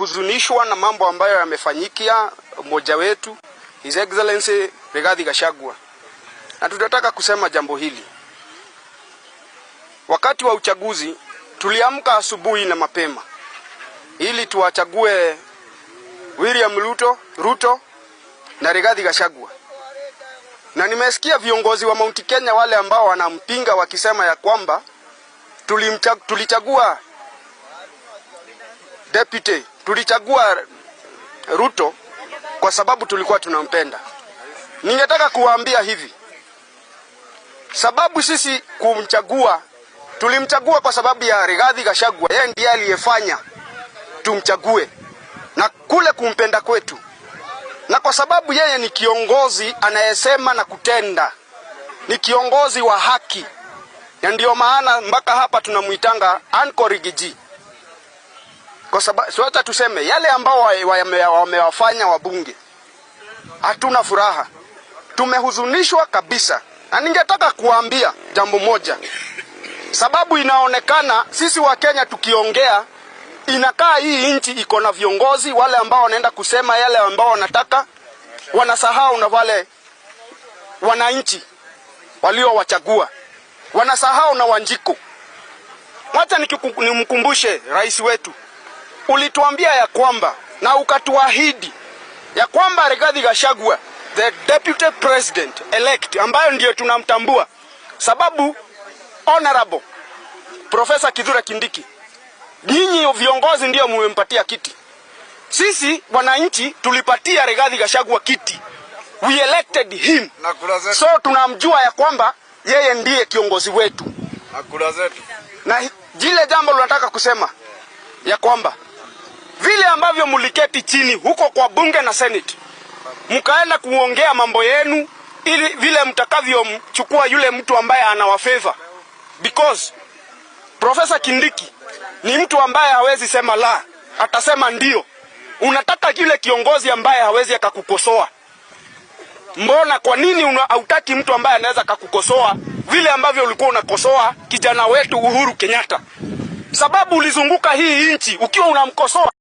Tumehuzunishwa na mambo ambayo yamefanyikia mmoja wetu, His Excellency Rigathi Gachagua, na tunataka kusema jambo hili. Wakati wa uchaguzi tuliamka asubuhi na mapema ili tuwachague William Ruto na Rigathi Gachagua, na nimesikia viongozi wa Mount Kenya wale ambao wanampinga wakisema ya kwamba tulichagua deputy, tulichagua Ruto kwa sababu tulikuwa tunampenda. Ningetaka kuwaambia hivi, sababu sisi kumchagua, tulimchagua kwa sababu ya Rigathi Gachagua. Yeye ndiye aliyefanya tumchague na kule kumpenda kwetu, na kwa sababu yeye ni kiongozi anayesema na kutenda, ni kiongozi wa haki, na ndio maana mpaka hapa tunamuitanga Uncle Riggy G, kwa sababu hata tuseme yale ambao wamewafanya wabunge, hatuna furaha, tumehuzunishwa kabisa, na ningetaka kuambia jambo moja, sababu inaonekana sisi Wakenya tukiongea inakaa hii nchi iko na viongozi wale ambao wanaenda kusema yale ambao wanataka, wanasahau na wale wananchi waliowachagua, wanasahau na Wanjiku. Wacha nimkumbushe rais wetu, ulituambia ya kwamba na ukatuahidi ya kwamba Rigathi Gachagua, the deputy president elect, ambayo ndio tunamtambua, sababu Honorable Professor Kithure Kindiki, nyinyi viongozi ndio mumempatia kiti. Sisi wananchi tulipatia Rigathi Gachagua kiti, we elected him, Na kura zetu. So tunamjua ya kwamba yeye ndiye kiongozi wetu. Na kura zetu. Na jile jambo lunataka kusema ya kwamba vile ambavyo muliketi chini huko kwa bunge na senate, mkaenda kuongea mambo yenu ili vile mtakavyomchukua yule mtu ambaye anawafavor, because Professor Kindiki ni mtu ambaye hawezi sema la, atasema ndio. Unataka yule kiongozi ambaye hawezi akakukosoa. Mbona, kwa nini hautaki mtu ambaye anaweza akakukosoa vile ambavyo ulikuwa unakosoa kijana wetu Uhuru Kenyatta? Sababu ulizunguka hii nchi ukiwa unamkosoa.